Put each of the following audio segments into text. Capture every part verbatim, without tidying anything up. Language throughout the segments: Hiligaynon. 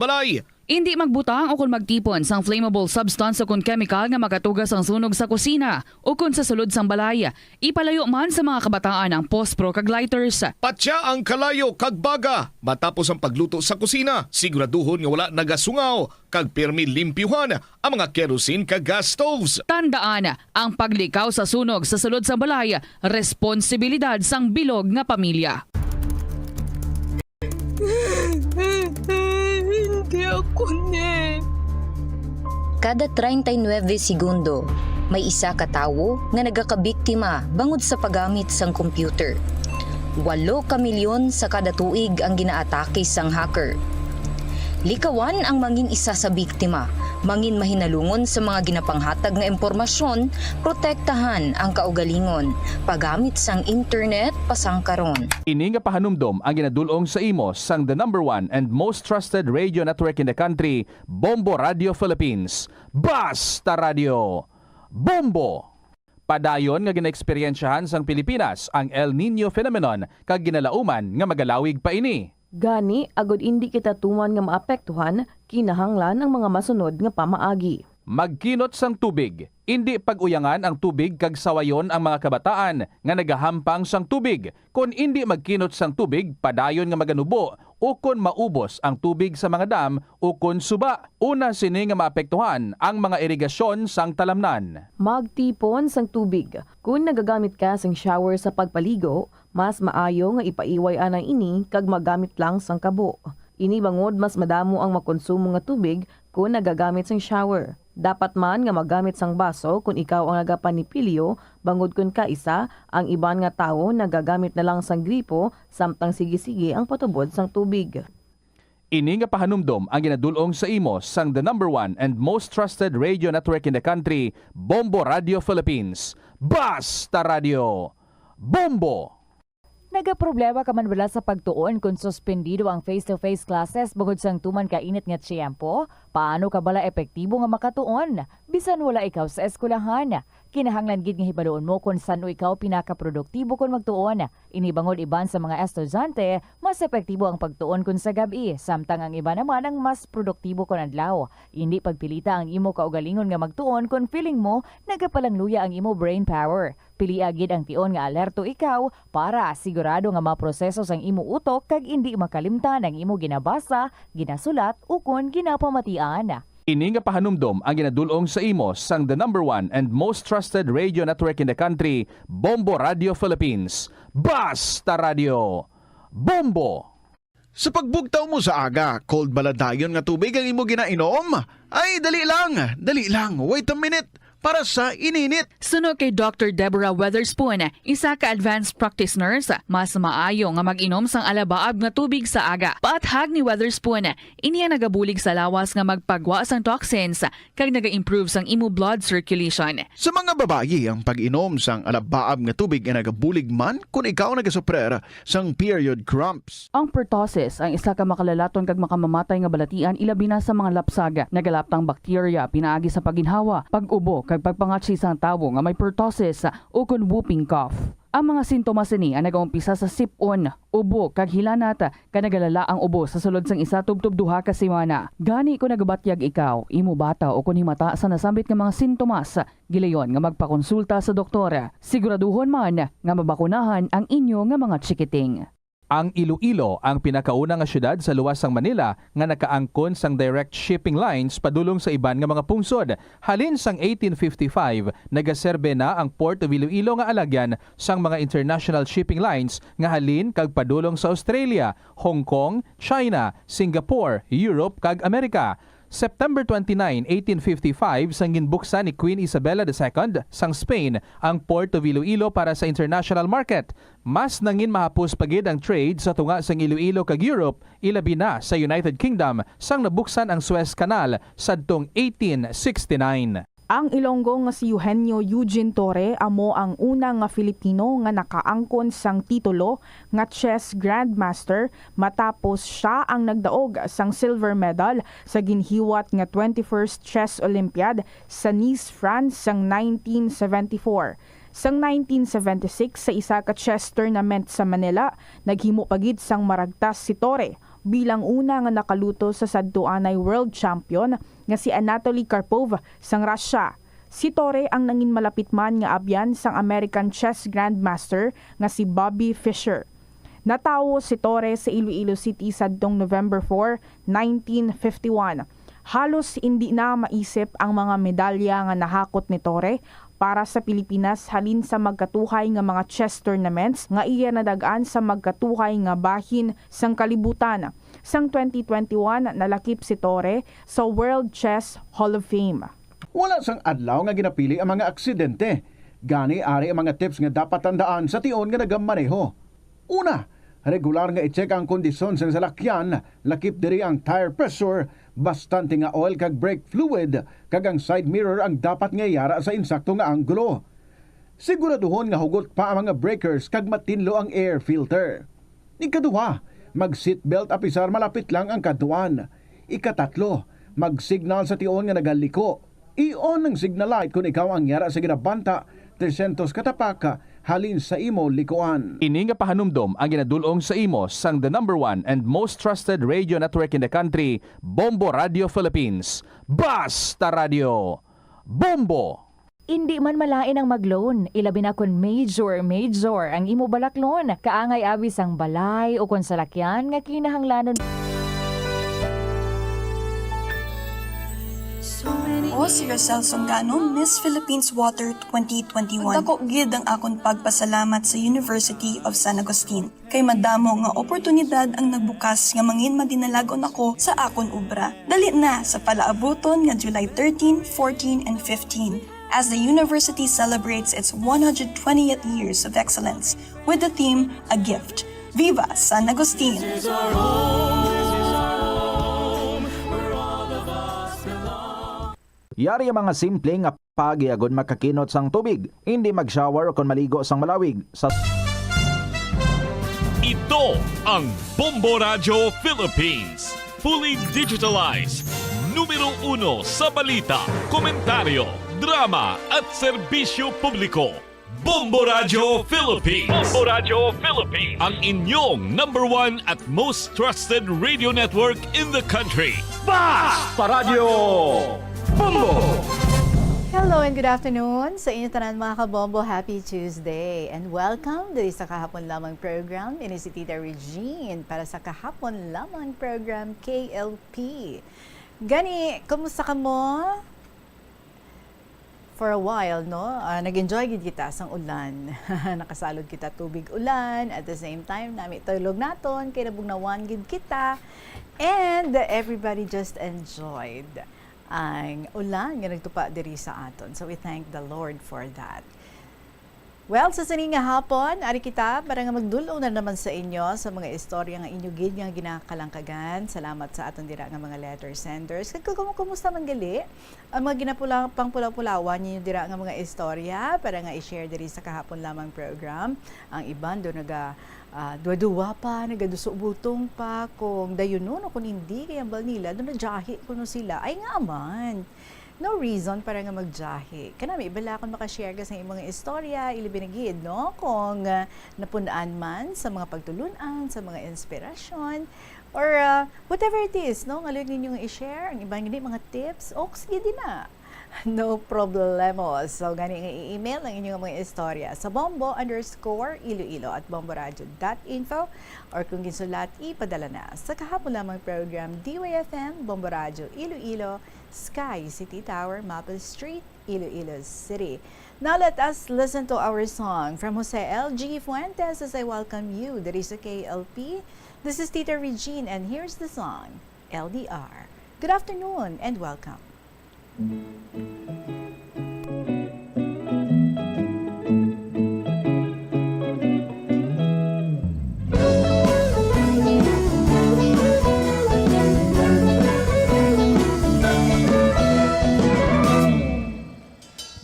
balay. Indi magbutang o kon magtipon sang flammable substance o kon kemikal nga makatuga sang sunog sa kusina o kon sa sulod sang balay. Ipalayo man sa mga kabataan ang pospro kag lighters. Patya ang kalayo kag baga matapos ang pagluto sa kusina. Siguraduhon nga wala nagasungaw kag pirmi limpyuhan ang mga kerosene kag gas stoves. Tandaan, ang paglikaw sa sunog sa sulod sang balay, responsibilidad sang bilog nga pamilya. Hindi ako ni. Kada treinta y nueve segundo, may isa ka tawo nga nagakabiktima bangod sa paggamit sang computer. Walo ka milyon sa kada tuig ang ginaatake sang hacker. Likawan ang mangin isa sa biktima, mangin mahinalungon sa mga ginapanghatag nga impormasyon, protektahan ang kaugalingon, paggamit sang internet pasangkaron. Ini nga pahanumdom ang ginadul-ong sa imo sang the number one and most trusted radio network in the country, Bombo Radio Philippines. Basta Radio! Bombo! Padayon nga ginaeksperyensyahan sang Pilipinas ang El Niño phenomenon kag ginalauman nga magalawig pa ini. Gani, agud indi kita tuman nga maapektuhan, kinahanglan ang mga masunod nga pamaagi. Magkinot sang tubig. Indi pag-uyangan ang tubig kag sawayon ang mga kabataan nga nagahampang sang tubig. Kon indi magkinot sang tubig, padayon nga maganubo ukon maubos ang tubig sa mga dam ukon suba. Una sini nga maapektuhan ang mga irigasyon sang talamnan. Magtipon sang tubig. Kon nagagamit ka sang shower sa pagpaligo, mas maayo nga ipaiway anay ini kag magamit lang sang kabo. Ini bangod mas madamo ang makonsumo nga tubig kon nagagamit sang shower. Dapat man nga magamit sang baso kon ikaw ang nagapanipilyo, bangod kon kaisa, ang iban nga tawo nagagamit na lang sang gripo samtang sige-sige ang patubod sang tubig. Ini nga pahanumdom ang ginadul-ong sa imo sang the number one and most trusted radio network in the country, Bombo Radio Philippines. Basta Radio! Bombo! Nagaproblema ka man bala sa pagtuon kon suspendido ang face-to-face classes bangod sang tuman ka init nga tiyempo? Paano ka bala epektibo nga makatuon bisan wala ikaw sa eskwelahan? Kinahanglan gid nga hibaluon mo kon san-o ikaw pinakaproduktibo kon magtuon. Ini bangod iban sa mga estudyante, mas epektibo ang pagtuon kon sa gab-i, samtang ang iban naman ang mas produktibo kon adlaw. Indi pagpilita ang imo kaugalingon nga magtuon kon feeling mo nagapalangluya ang imo brain power. Pilia gid ang tion nga alerto ikaw para sigurado nga maproseso sang imo utok kag indi makalimtan ang imo ginabasa, ginasulat, ukon ginapamatian. Ini nga pahanumdom ang ginadul-ong sa imo sang the number one and most trusted radio network in the country, Bombo Radio Philippines. Basta Radio! Bombo! Sa pagbugtaw mo sa aga, cold bala dayon nga tubig ang imo ginainom? Ay, dali lang, dali lang, wait a minute, para sa ininit. Suno kay Doctor Deborah Weatherspoon, isa ka advanced practice nurse, mas maayo nga mag-inom sang alabaab nga tubig sa aga. Paathag ni Weatherspoon, ini ang nagabulig sa lawas nga magpagwa sang toxins kag naga-improve sang imo blood circulation. Sa mga babayi, ang pag-inom sang alabaab nga tubig ay nagabulig man kon ikaw nagasuprer sang period cramps. Ang pertussis ang isa ka makalalaton kag makamamatay nga balatian, ilabi na sa mga lapsag. Nagalaptang bakterya pinaagi sa pagginhawa, pag-ubo, kag pagpangatsi sang tawo nga may pertussis ukon whooping cough. Ang mga sintomas sini ang nagaumpisa sa sip-on, ubo, kag hilanat, kag nagalala ang ubo sa sulod sang isa tubtob duha ka semana. Gani, kon nagabatyag ikaw, imo bata, ukon himata sa nasambit nga mga sintomas, gilayon nga magpakonsulta sa doktor. Siguraduhon man nga mabakunahan ang inyo nga mga chikiting. Ang Iloilo ang pinakauna nga siyudad sa luwas sang Manila nga nakaangkon sang direct shipping lines padulong sa iban nga mga pungsod. Halin sang eighteen fifty-five, nagaserbe na ang Port of Iloilo nga alagyan sang mga international shipping lines nga halin kag padulong sa Australia, Hong Kong, China, Singapore, Europe, kag Amerika. September twenty-nine, eighteen fifty-five, sang ginbuksan ni Queen Isabella the Second sang Spain ang Port of Iloilo para sa international market. Mas nangin mahapos pa gid ang trade sa tunga sang Iloilo kag Europe, ilabi na sa United Kingdom, sang nabuksan ang Suez Canal sadtong eighteen sixty-nine. Ang Ilonggo nga si Eugenio Eugene Torre amo ang una nga Filipino nga nakaangkon sang titulo nga chess grandmaster, matapos sia ang nagdaog sang silver medal sa ginhiwat nga twenty-first Chess Olympiad sa Nice, France, sang nineteen seventy-four. Sang nineteen seventy-six, sa isa ka chess tournament sa Manila, naghimo pa gid sang maragtas si Torre, bilang una nga nakaluto sa sadtuanay world champion nga si Anatoly Karpov sang Russia. Si Torre ang nangin malapit man nga abyan sang American chess grandmaster nga si Bobby Fischer. Natawo si Torre sa Iloilo City sadtong November four, nineteen fifty-one. Halos indi na maisip ang mga medalya nga nahakot ni Torre para sa Pilipinas halin sa magkatuhay nga mga chess tournaments nga iya nadag-an sa magkatuhay nga bahin sang kalibutan. Sang twenty twenty-one, nalakip si Torre sa World Chess Hall of Fame. Wala sang adlaw nga ginapili ang mga aksidente. Gani, ari ang mga tips nga dapat tandaan sa tion nga nagamaneho. Una, regular nga i-check ang kondisyon sang salakyan, lakip diri ang tire pressure, bastante nga oil kag brake fluid, kag ang side mirror ang dapat nga yara sa insakto nga anggulo. Siguraduhon nga hugot pa ang mga breakers kag matinlo ang air filter. Ikaduha, mag-seatbelt apisar malapit lang ang kadtuan. Ikatatlo, mag-signal sa tion nga nagaliko. I-on ang signal light kon ikaw ang yara sa ginabanta tresyentos ka tapak halin sa imo likuan. Ini nga pahanumdom ang ginadul-ong sa imo sang the number one and most trusted radio network in the country, Bombo Radio Philippines. Basta Radio, Bombo! Indi man malain ang mag-loan, ilabi na kon major, major ang imo balaklon. Kaangay abi sang balay o kon salakyan nga kinahanglanon. O si Rosel Songano, Miss Philippines Water twenty twenty-one. Dako gid ang akon pagpasalamat sa University of San Agustin, kay madamo nga oportunidad ang nagbukas nga mangin madinalag-on ako sa akon obra. Dali na sa palaabuton nga July thirteen, fourteen, and fifteen, as the university celebrates its one hundred twentieth years of excellence with the theme A Gift. Viva San Agustin! Yari ang mga simple nga pagi agod makakinot sang tubig, hindi mag-shower o kon maligo sang malawig. Sa Ito ang Bombo Radyo Philippines. Fully digitalized. Numero uno sa balita, komentaryo, drama at serbisyo publiko. Bombo Radyo Philippines. Bombo Radyo Philippines. Ang inyong number one at most trusted radio network in the country. Basta Radyo Bombo! Hello and good afternoon sa inyo tanan, mga kabombo. Happy Tuesday and welcome diri sa Kahapon Lamang program. Ini si Tita Regine para sa Kahapon Lamang program, K L P. Gani, kumusta kamo? For a while, no? Ah, nag-enjoy gid kita sang ulan. Nakasalod kita tubig ulan. At the same time, nami tulog naton, kay nabugnawan gid kita. And everybody just enjoyed ang ulan nga nagtupa diri sa aton. So we thank the Lord for that. Well, sa sini nga hapon, ari kita para nga magdul-ong na naman sa inyo sa mga istorya nga inyo gid nga ginakalangkagan. Salamat sa aton dira nga mga letter senders. Kag kung kumusta man gali ang mga ginapula-, pangpulaw-pulawan ninyo dira nga mga istorya para nga i-share diri sa Kahapon Lamang program. Ang iban do naga, ah, duwa-duwa pa, nagaduso-butong pa kung dayunon o kung hindi, kay hambal nila do najahi kuno sila. Ay nga man. No reason para nga magjahi. Kanami bala kung maka-share ka sa imong istorya, ilabi na gid, no? Kung, ah, napun-an man sa mga pagtulun-an, sa mga inspirasyon, or, ah, whatever it is, no? Nga luyag ninyo nga i-share, ang iban gani mga tips, o sige din na. No problemo. So, gani nga i-email ang inyong mga istorya sa bombo underscore iloilo at bomboradio dot info, or kung ginsulat, ipadala na sa Kahapon Lamang program, D Y F M, Bombo Radio Iloilo, Sky City Tower, Maple Street, Iloilo City. Now let us listen to our song from Jose L G Fuentes as I welcome you diri sa K L P. This is Tita Regine and here's the song, L D R. Good afternoon and welcome.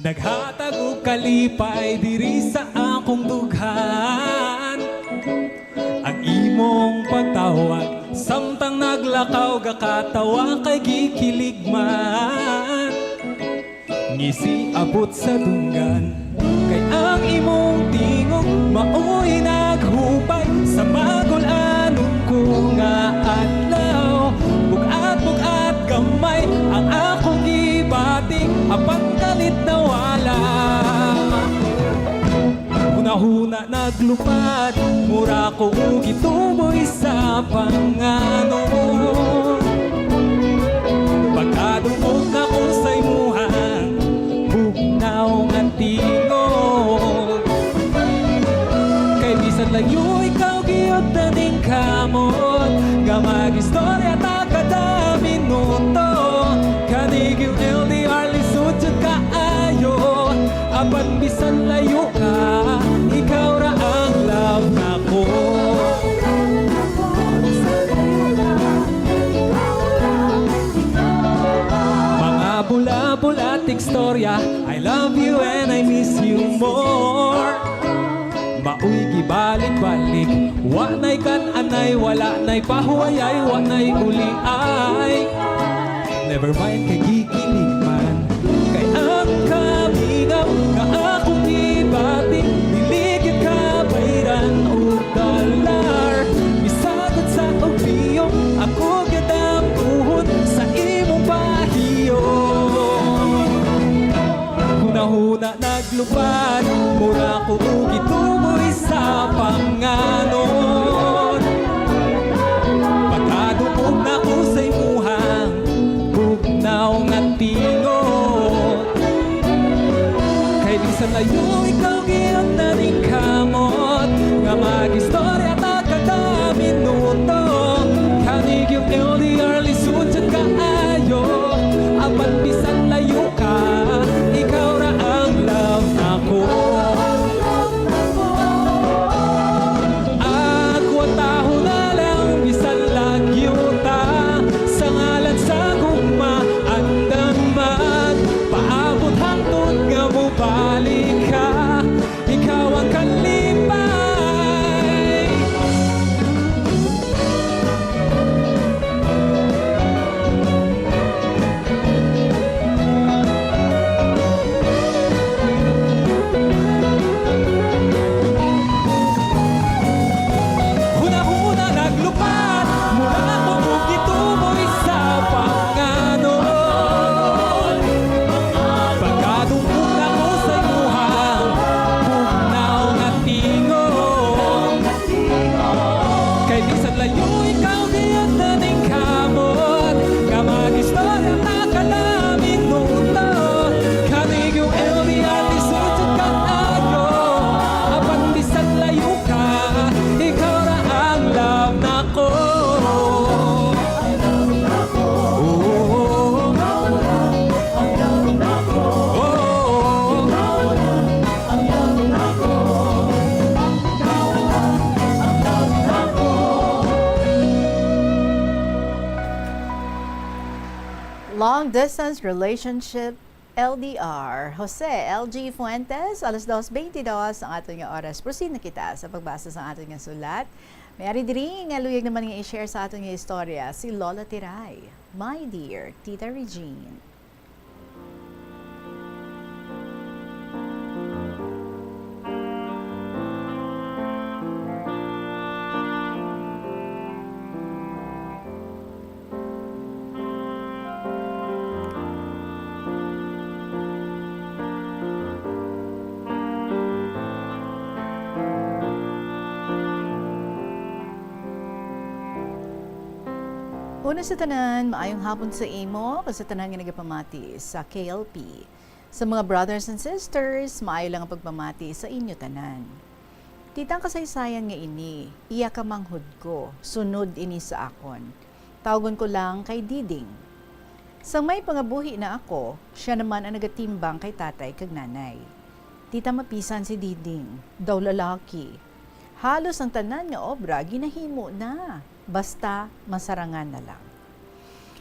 Naghatag og kalipay diri sa akong dughan. Ang imong pagtawag, samtang naglakaw, gakatawa kay gikilig man. Ngisi abot sa dunggan, kay ang imong tingog mao'y naghupay sa magul-anon ko nga Una naglupad, mura ko gituboy sa panganon. Pagkadungog na ko sa imuhang bugnaw nga tingog. Kay bisan layo ikaw, gihapon ning kamot nga mag-istorya ta kada minuto. Kani gyud L D R, lisod jud kaayo. Apan bisan layo ka, ikaw ra ang love nako. Mga bula-bula, tigstorya, I love you and I miss you more. Maoy gibalik-balik, wa na'y kan-anay, wala na'y pahuwayay, wa na'y uliay. Never mind kay gikilig man. Kay ang kamingaw nga akong gibati, dili gyud kabayran og dolyar. Bisag unsa og biyong, ako gyud ang buhon sa imong pahiyo. Hunahuna naglupad, mura ko gituboy sa panganon. Pagkadungog na ko sa imuhang bugnaw nga tingog. Kay bisan layo ikaw, gihapon ning kamot nga mag-istorya ta kada minuto. Kani gyud L D R, lisod jud kaayo. Apan bisan layo ka, ikaw ra ang love nako. Ako taho na lang, bisan lagyo ta. Sa ngalan sa gugma, andam magpaabot hangtod nga mobalik ka. Ikaw ang kalipay. Hunahuna naglupad, mura ko gituboy sa panganon. Pagkadungog na ko sa imuhang bugnaw nga tingog. Kay bisan layo ikaw, gihapon ning kamot nga mag-istorya ta kada minuto. Kani gyud L D R, lisod jud kaayo. Apan bisan layo ka, ikaw ra ang love nako. Oh, oh, oh. Long distance relationship, L D R. Jose L G Fuentes, alas dos twenty-two ang aton nga oras. Proceed na kita sa pagbasa sa aton nga sulat. May ari diri nga luyag naman nga i-share sa aton nga istorya si Lola Tiray. My dear Tita Regine. Una sa tanan, maayong hapon sa imo kag sa tanan nga nagapamati sa K L P. Sa mga brothers and sisters, maayo lang ang pagpamati sa inyo tanan. Tita, ang kasaysayan nga ini, iya ka manghod ko, sunod ini sa akon. Tawgon ko lang kay Diding. Sang may pangabuhi na ako, sia naman ang nagatimbang kay tatay kag nanay. Tita, mapisan si Diding, daw lalaki. Halos ang tanan nga obra ginahimo na, basta masarangan na lang.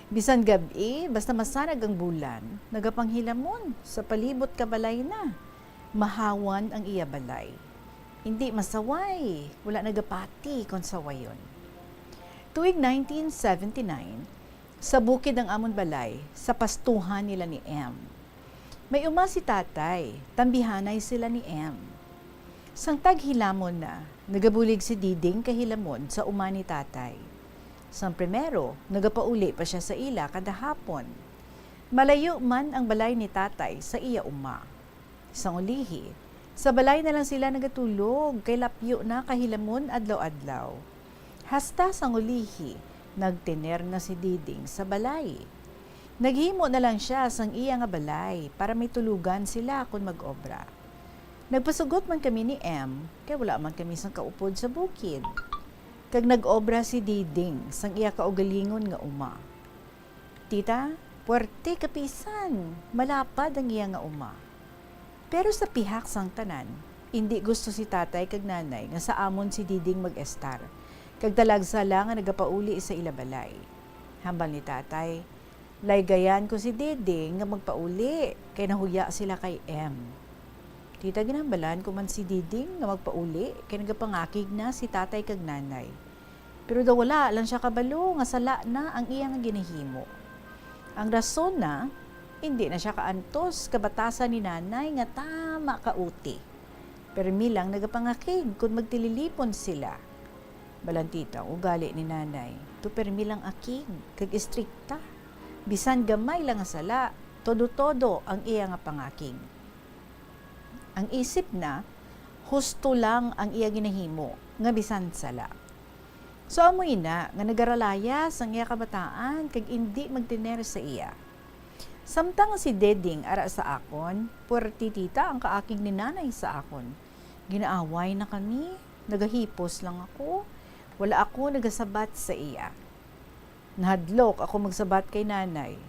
Bisan gab-i, basta masarag ang bulan, nagapanghilamon sa palibot ka balay na. Mahawan ang iya balay. Indi masaway, wala nagapati kon sawayon. Tuig nineteen seventy-nine, sa bukid ang amon balay, sa pastuhan nila ni M. May uma si tatay, tambihanay sila ni M. Sang taghilamon na, nagabulig si Diding kahilamon sa uma ni tatay. Sang primero, nagapauli pa sia sa ila kada hapon. Malayo man ang balay ni tatay sa iya uma. Sang ulihi, Sa balay na lang sila nagatulog, kay lapyo na kahilamon adlaw-adlaw. Hasta sang ulihi, nagtener na si Diding sa balay. Naghimo na lang sia sang iya nga balay para may tulugan sila kon mag-obra. Nagpasugot man kami ni M, kay wala man kami sang kaupod sa bukid. Kag nag-obra si Diding sang iya kaugalingon nga uma. Tita, puwerte kapisan, malapad ang iya nga uma. Pero sa pihak sang tanan, indi gusto si tatay kag nanay nga sa amon si Diding mag-estar, kag talagsa lang nga nagapauli sa ila balay. Hambal ni tatay, laygayan ko si Diding nga magpauli, kay nahuya sila kay M. Tita, ginambalan ko man si Diding nga magpauli, kay nagapangakig na si tatay kag nanay. Pero daw wala lang siya kabalo nga sala na ang iya nga ginahimo. Ang rason na, hindi na siya kaantos kabatasan ni nanay nga tama ka uti. Permi lang nagapangakig kon magtililipon sila. Balantita ang ugali ni nanay, to permi lang akig kag istrikta. Bisan gamay lang nga sala, todo-todo ang iya nga pangakig. Ang isip na, husto lang ang iya ginahimo, nga bisan sala. So, amo ina nga nagaralayas ang iya kabataan kag indi magtener sa iya. Samtang si Deding ara sa akon, puwerte tita ang kaakig ni nanay sa akon. Ginaaway na kami, nagahipos lang ako, wala ako nagasabat sa iya. Nahadlok ako magsabat kay nanay.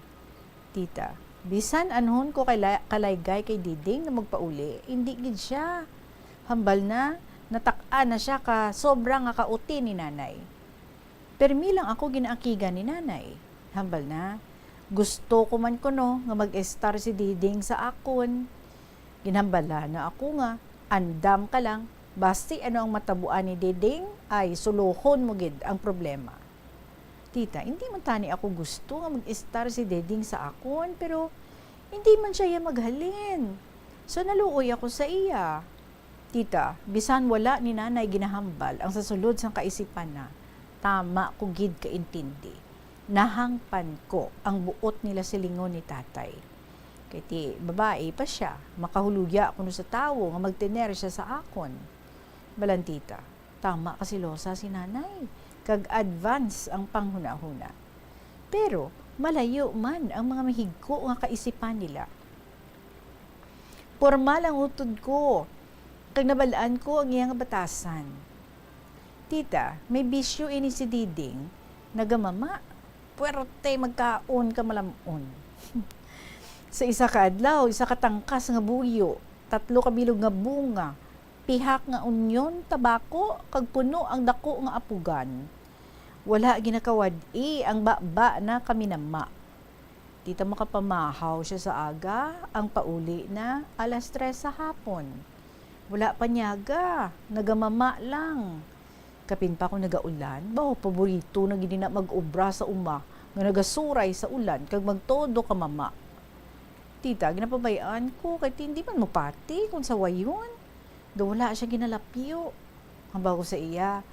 Tita, bisan anhon ko kay la-, kalaygay kay Diding na magpauli, indi gid siya. Hambal na, natak-an na siya ka sobra nga kauti ni nanay. Permi lang ako ginaakigan ni nanay. Hambal na, gusto ko man kuno nga mag-estar si Diding sa akon. Ginhambala na ako nga, andam ka lang, basi ano ang matabuan ni Diding, ay suluhon mo gid ang problema. Tita, hindi man tani ako gusto nga mag-estar si Deding sa akon, pero hindi man siya iya maghalin. So, naluoy ako sa iya. Tita, bisan wala ni Nanay ginahambal ang sa sulod sang kaisipan na, tama ko gid kaintindi. Nahangpan ko ang buot nila silingon ni Tatay. Kay ti babayi pa sia, makahuluya kuno sa tawo nga magtener sia sa akon. Balantita, tama ka, selosa si Nanay, kag advance ang panghunahuna. Pero malayo man ang mga mahigko nga kaisipan nila. Pormal ang utod ko, kag nabal-an ko ang iya nga batasan. Tita, may bisyo ini si Diding, nagamama, puwerte magkaon ka malam-on. Sa isa ka adlaw, isa ka tangkas nga buyo, tatlo ka bilog nga bunga, pihak nga unyon, tabako, kag puno ang dako nga apugan. Wala ginakawad-i ang baba na kaminama. Tita, makapamahaw sia sa aga, ang pauli na alas tres sa hapon. Wala pa niyaga, nagamama lang. Kapin pa kung nagaulan, baw, paborito na gid na mag-obra sa uma nga nagasuray sa ulan kag magtodo ka mama. Tita, ginapabay-an ko kay ti-, hindi man mapati kung sawayon. Daw wala siya ginalapyo. Hambal ko sa iya,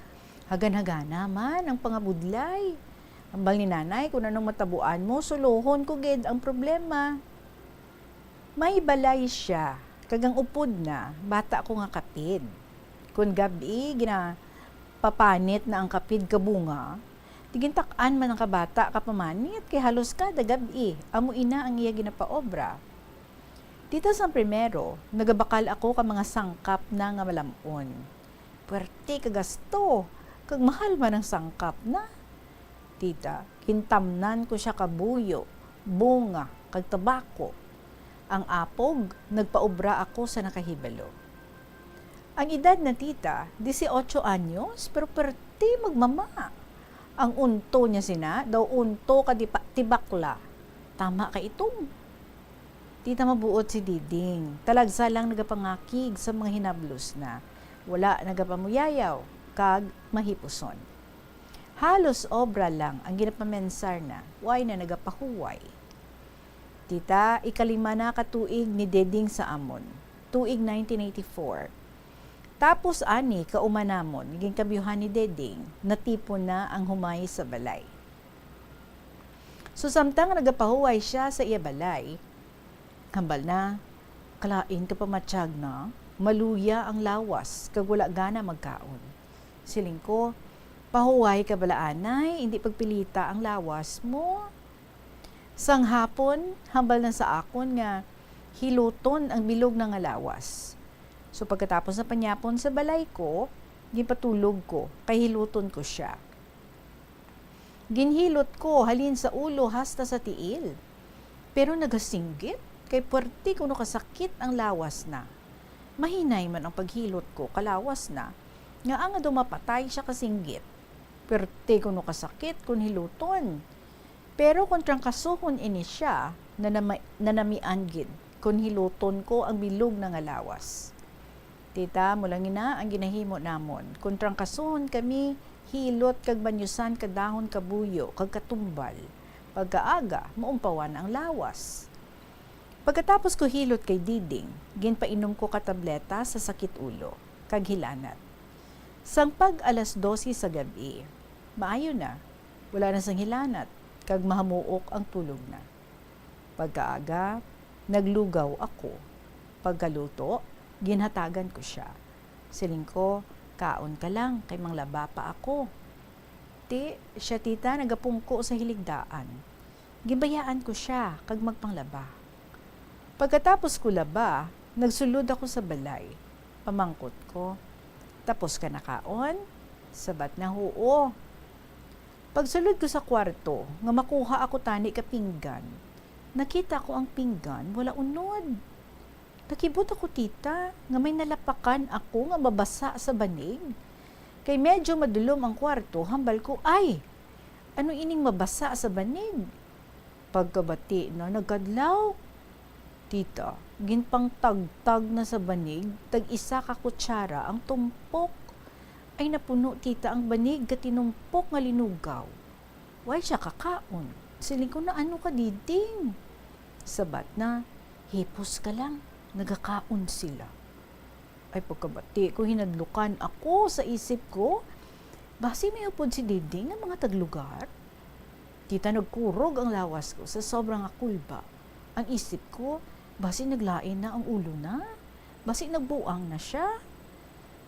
hagan-hagana man ang pangabudlay. Hambal ni Nanay, kung anong matabuan mo, suluhon ko gid ang problema. May balay sia, kag ang upod na, bata ko nga kapid. Kon gab-i, ginapapanit na ang kapid ka bunga, ti gintak-an man ang kabata ka pamanit, kay halos kada gab-i, amo ina ang iya ginapaobra. Dito sa primero, nagabakal ako ka mga sangkap na nga malam-on. Puwerte ka gasto, kag mahal man ang sangkap na. Tita, gintamnan ko sia ka buyo, bunga, kag tabako. Ang apog, nagpaobra ako sa nakahibalo. Ang edad na tita, dieciocho anyos, pero puwerte magmama. Ang unto niya sina, daw unto ka di pa, tibakla. Tama ka itom. Tita, mabuot si Diding. Talagsa lang nagapangakig sa mga hinablos na. Wala nagapamuyayaw, kag mahipuson. Halos obra lang ang ginapamensar na, way na nagapahuway. Tita, ikalima na ka tuig ni Deding sa amon, tuig nineteen eighty-four. Tapos ani, kauma namon, ginkabyuhan ni Deding, natipon na ang humay sa balay. So, samtang nagapahuway sia sa iya balay, hambal na, "Kalain ka pa, matyag na?" Maluya ang lawas, kag wala gana magkaon. Siling ko, "Pahuway ka bala, anay, indi pagpilita ang lawas mo." Sang hapon, hambal na sa akon nga hiluton ang bilog na nga lawas. So, pagkatapos na panyapon sa balay ko, ginpatulog ko, kay hiluton ko sia. Ginhilot ko halin sa ulo hasta sa tiil, pero nagasinggit, kay puwerte kuno kasakit ang lawas na. Mahinay man ang paghilot ko kalawas na, nga ang daw mapatay siya kasinggit. Puwerte kuno kasakit kon hiluton. Pero kon trangkasuhon ini sia, nanama-, nanamian gid kon hiluton ko ang bilog na nga lawas. Tita, amo lang ina ang ginahimo namon. Kon trangkasuhon kami, hilot kag banyusan ka dahon kabuyo kag katumbal. Pagkaaga, maumpawan ang lawas. Pagkatapos ko hilot kay Diding, ginpainom ko ka tableta sa sakit ulo kag hilanat. Sang pag alas dose sa gab-i, maayo na, wala na sang hilanat, kag mahamuok ang tulog na. Pagkaaga, naglugaw ako. Pagkaluto, ginhatagan ko sia. Siling ko, "Kaon ka lang, kay manglaba pa ako." Ti, sia tita nagapungko sa hiligdaan. Ginbayaan ko sia kag magpanglaba. Pagkatapos ko laba, nagsulod ako sa balay. Pamangkot ko, "Tapos ka na kaon?" Sabat na, "Huo." Pagsulod ko sa kwarto, nga makuha ako tani ka pinggan, nakita ko ang pinggan wala unod. Nakibot ako, tita, nga may nalapakan ako nga mabasa sa banig. Kay medyo madulom ang kwarto, hambal ko, "Ay, ano ining mabasa sa banig?" Pagkabati na, nagkadlaw. Tita, ginpangtagtag na sa banig, tag-isa ka kutsara ang tumpok. Ay, napuno, tita, ang banig ka tinumpok nga linugaw. Way siya kakaon. Siling ko, "Naano ka, Diding?" Sabat na, "Hipos ka lang, nagakaon sila." Ay, pagkabati ko, hinadlukan ako sa isip ko, "Basi may upod si Diding nga mga taglugar?" Tita, nagkurog ang lawas ko sa sobra nga kulba. Ang isip ko, "Basi naglain na ang ulo na? Basi nagbuang na sia?"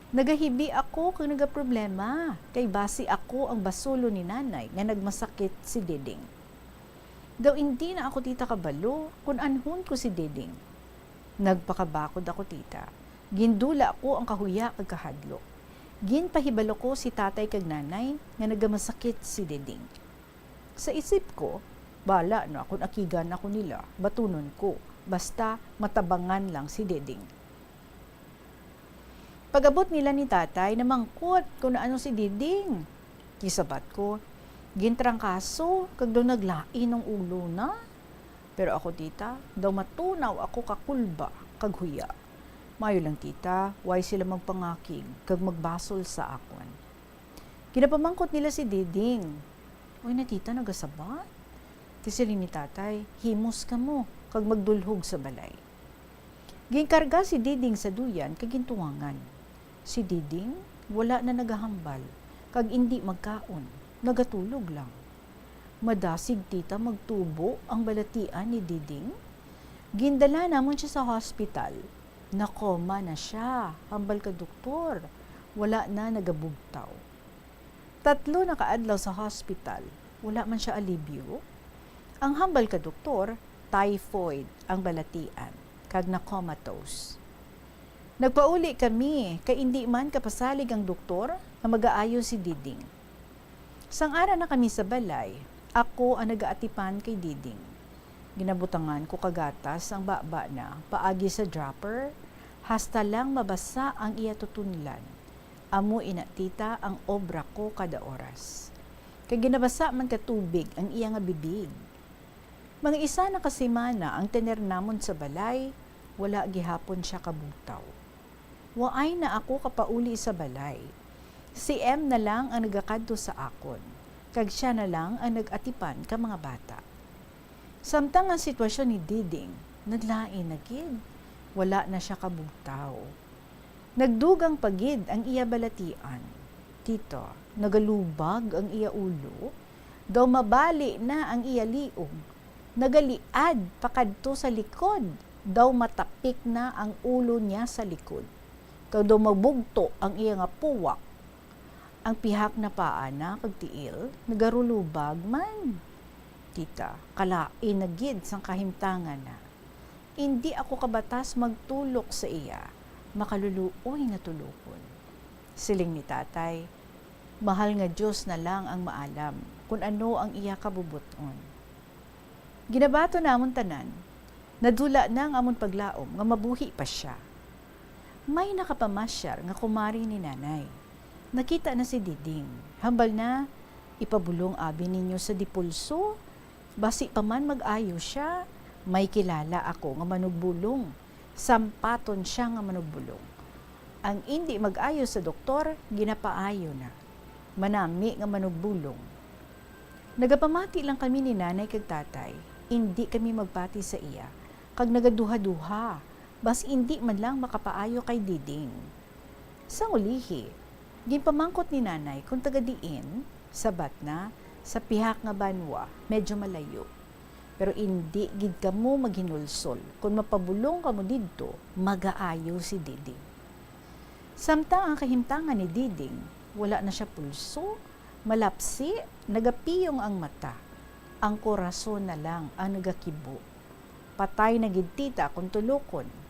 Nagahibi ako kag nagaproblema, kay basi ako ang basulon ni nanay nga nagmasakit si Diding. Daw indi na ako, tita, kabalo kon anhon ko si Diding. Nagpakabakod ako, tita. Gindula ko ang kahuya kag kahadlok. Ginpahibalo ko si tatay kag nanay nga nagamasakit si Diding. Sa isip ko, "Bala na kon akigan ako nila, batunon ko, basta matabangan lang si Diding." Pag-abot nila ni tatay, namangkot kon ano si Diding. Gisabat ko, "Gintrangkaso kag daw naglain ang ulo na." Pero ako, tita, daw matunaw ako ka kulba kag huya. Maayo lang, tita, way sila magpangakig kag magbasol sa akon. Ginapamangkot nila si Diding, "Uy, na, tita, nagasabat?" Ti siling ni tatay, "Himos kamo kag magdulhog sa balay." Ginkarga si Diding sa duyan kag gintuwangan. Si Diding wala na nagahambal kag indi magkaon, nagatulog lang. Madasig, tita, magtubo ang balatian ni Diding. Gindala namon sia sa hospital. Nakoma na sia, hambal ka doktor. Wala na nagabugtaw. Tatlo na ka adlaw sa hospital, wala man sia alibyo. Ang hambal ka doktor, typhoid ang balatian, kag na-comatose. Nagpauli kami, kay indi man kapasalig ang doktor nga magaayo si Diding. Sang ara na kami sa balay, ako ang nagaatipan kay Diding. Ginabutangan ko ka gatas ang baba na paagi sa dropper, hasta lang mabasa ang iya tutunlan. Amo ina, tita, ang obra ko kada oras. Kay ginabasa man ka tubig ang iya nga bibig. Mga isa na ka semana ang tener namon sa balay, wala gihapon sia kabugtaw. Waay na ako kapauli sa balay. Si M na lang ang nagakadto sa akon, kag sia na lang ang nag-atipan ka mga bata. Samtang ang sitwasyon ni Diding naglain na gid, wala na sia kabugtaw. Nagdugang pa gid ang iya balatian. Tita, nagalubag ang iya ulo. Daw mabali na ang iya liog. Nagaliad pakadto sa likod. Daw matapik na ang ulo niya sa likod. Daw daw mabugto ang iya nga puwak. Ang pihak na paa na kag tiil nagarulubag man. Tita, kalain na gid sang kahimtangan na. Indi ako kabatas magtulok sa iya, makaluluoy nga tulokon. Siling ni Tatay, "Mahal nga Dios na lang ang maalam kon ano ang iya kabubot-on." Ginabaton namon tanan, nadula na ang amon paglaom nga mabuhi pa sia. May nakapamasyar nga kumari ni Nanay. Nakita na si Diding. Hambal na, "Ipabulong abi ninyo sa dipulso. Basi pa man mag-ayo sia. May kilala ako nga manugbulong. Sampaton sia nga manugbulong. Ang indi mag-ayo sa doktor, ginapaayo na. Manami nga manugbulong." Nagapamati lang kami ni Nanay kag Tatay. Indi kami magpati sa iya, kag nagaduha-duha, basi indi man lang makapaayo kay Diding. Sang ulihi, ginpamangkot ni Nanay kon taga diin, sabat na, "Sa pihak nga banwa, medyo malayo. Pero indi gid kamo maghinulsol, kon mapabulong kamo didto, magaayo si Diding." Samtang ang kahimtangan ni Diding, wala na sia pulso, malapsi, nagapiyong ang mata. Ang korason na lang ang nagakibo. Patay na gid, Tita, kon tulokon.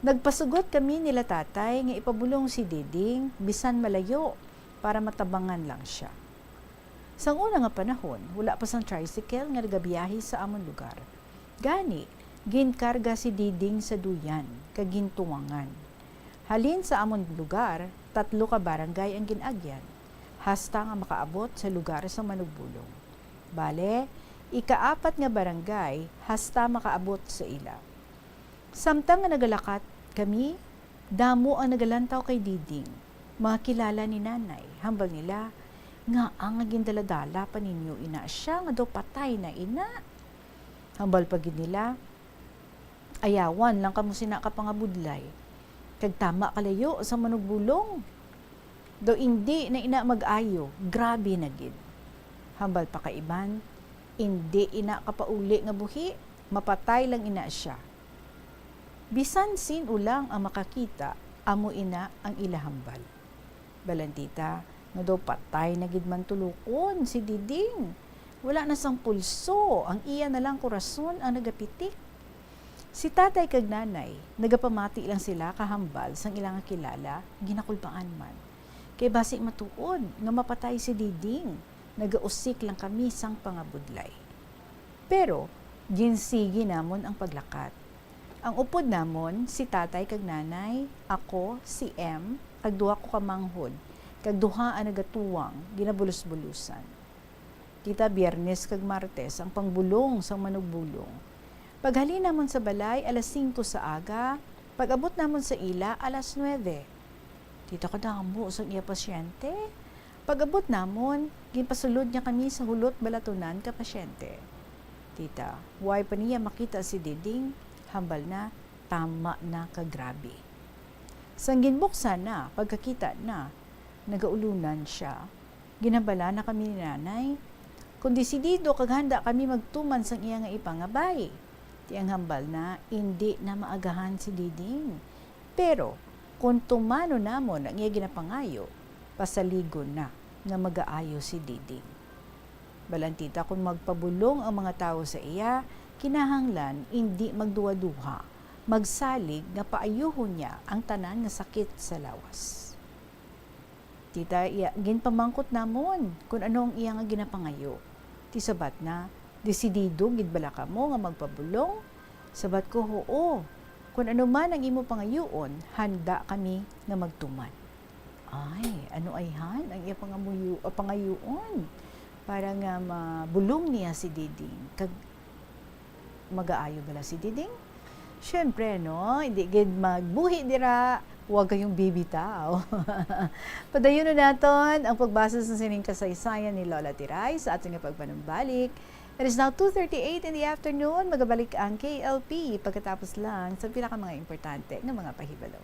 Nagpasugot kami nila Tatay nga ipabulong si Diding bisan malayo para matabangan lang sia. Sang una nga panahon, wala pa sang tricycle nga nagabiyahe sa amon lugar. Gani, ginkarga si Diding sa duyan kag gintuwangan. Halin sa amon lugar, tatlo ka barangay ang gin-agyan, hasta nga makaabot sa lugar sang manugbulong. Bale, ikaapat nga barangay hasta makaabot sa ila. Samtang nga nagalakat kami, damo ang nagalantaw kay Diding, mga kilala ni Nanay. Hambal nila, "Ngaa nga gindaladala pa ninyo ina sia nga daw patay na ina?" Hambal pa gid nila, "Ayawan lang kamo sina ka pangabudlay, kag tama kalayo sa manugbulong. Daw indi na ina mag-ayo, grabe na gid." Hambal pa kaiban, "Indi ina kapauli nga buhi, mapatay lang ina sia." Bisan sin-o lang ang makakita, amo ina ang ila hambal. Balantita, nga daw patay na gid man tulokon si Diding. Wala na sang pulso, ang iya na lang korason ang nagapitik. Si Tatay kag Nanay, nagapamati lang sila kahambal sang ila nga kilala, ginakulbaan man. Kay basi matuod nga mapatay si Diding, nagausik lang kami sang pangabudlay. Pero, ginsigi namon ang paglakat. Ang upod namon, si Tatay kag Nanay, ako, si M, kag duha ko ka manghod, kag duha ang nagatuwang, ginabulos-bulusan. Kita Biyernes kag Martes ang pangbulong sang manugbulong. Paghalin namon sa balay, alas singko sa aga, pag-abot namon sa ila, alas nuebe. Tita, kadamo sang iya pasyente. Pag-abot namon, ginpasulod niya kami sa hulot balatunan ka pasyente. Tita, way pa niya makita si Diding, hambal na, tama na ka grabe. Sang ginbuksan na, pagkakita na, nagaulunan sia. Ginhambalan na kami ni Nanay, kung desidido kag handa kami magtuman sang iya nga ipangabay. Ti ang hambal na, indi na maagahan si Diding. Pero, kung tumanon namon ang iya ginapangayo, pasaligon na nga magaayo si Diding. Balantita, kung magpabulong ang mga tawo sa iya, kinahanglan indi magduha-duha, magsalig nga paayuhon niya ang tanan nga sakit sa lawas. Tita, iya, ginpamangkot namon kon ano ang iya nga ginapangayo. Ti sabat na, "Desidido gid bala kamo nga magpabulong?" Sabat ko, "Huo. Kon ano man ang imo pangayuon, handa kami nga magtuman." Ay, ano ayhan ang iya pangamuyo-, ah, pangayuon para nga mabulong niya si Diding? Kag magaayo bala si Diding? Siyempre, no? Hindi gid magbuhi dira, huwag kayong bibitaw. Padayonon naton ang pagbasa sa sining kasaysayan ni Lola Tiray sa aton nga pagpanumbalik. It is now two thirty-eight in the afternoon. Magabalik ang K L P pagkatapos lang sa pila ka mga importante nga mga pahibalo.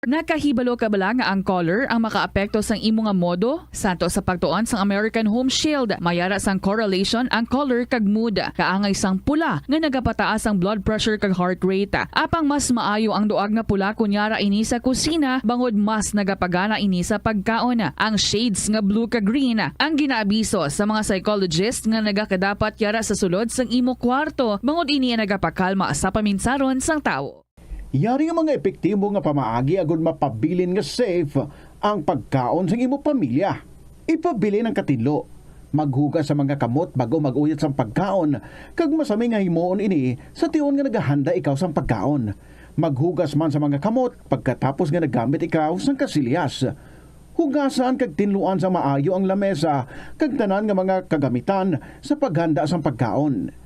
Nakahibalo ka bala nga ang color ang makaapekto sang imo nga modo? Santo sa pagtuon sang American Home Shield, may ara sang correlation ang color kag mood. Kaangay sang pula nga nagapataas ang blood pressure kag heart rate. Apang mas maayo ang duag nga pula kon yara ini sa kusina, bangod mas nagapagana ini sa pagkaon. Ang shades nga blue kag green ang ginaabiso sa mga psychologist nga nagakadapat yara sa sulod sang imo kwarto, bangod ini ang nagapakalma sa paminsaron sang tawo. Yari nga mga epektibo nga pamaagi agud mapabilin nga safe ang pagkaon sang imo pamilya. Ipabilin ang katinlo. Maghugas sa mga kamot bago mag-uyat sang pagkaon, kag masami nga himuon ini sa tion nga nagahanda ikaw sang pagkaon. Maghugas man sa mga kamot pagkatapos nga naggamit ikaw sang kasilyas. Hugasan kag tinluan sa maayo ang lamesa kag tanan nga mga kagamitan sa paghanda sang pagkaon.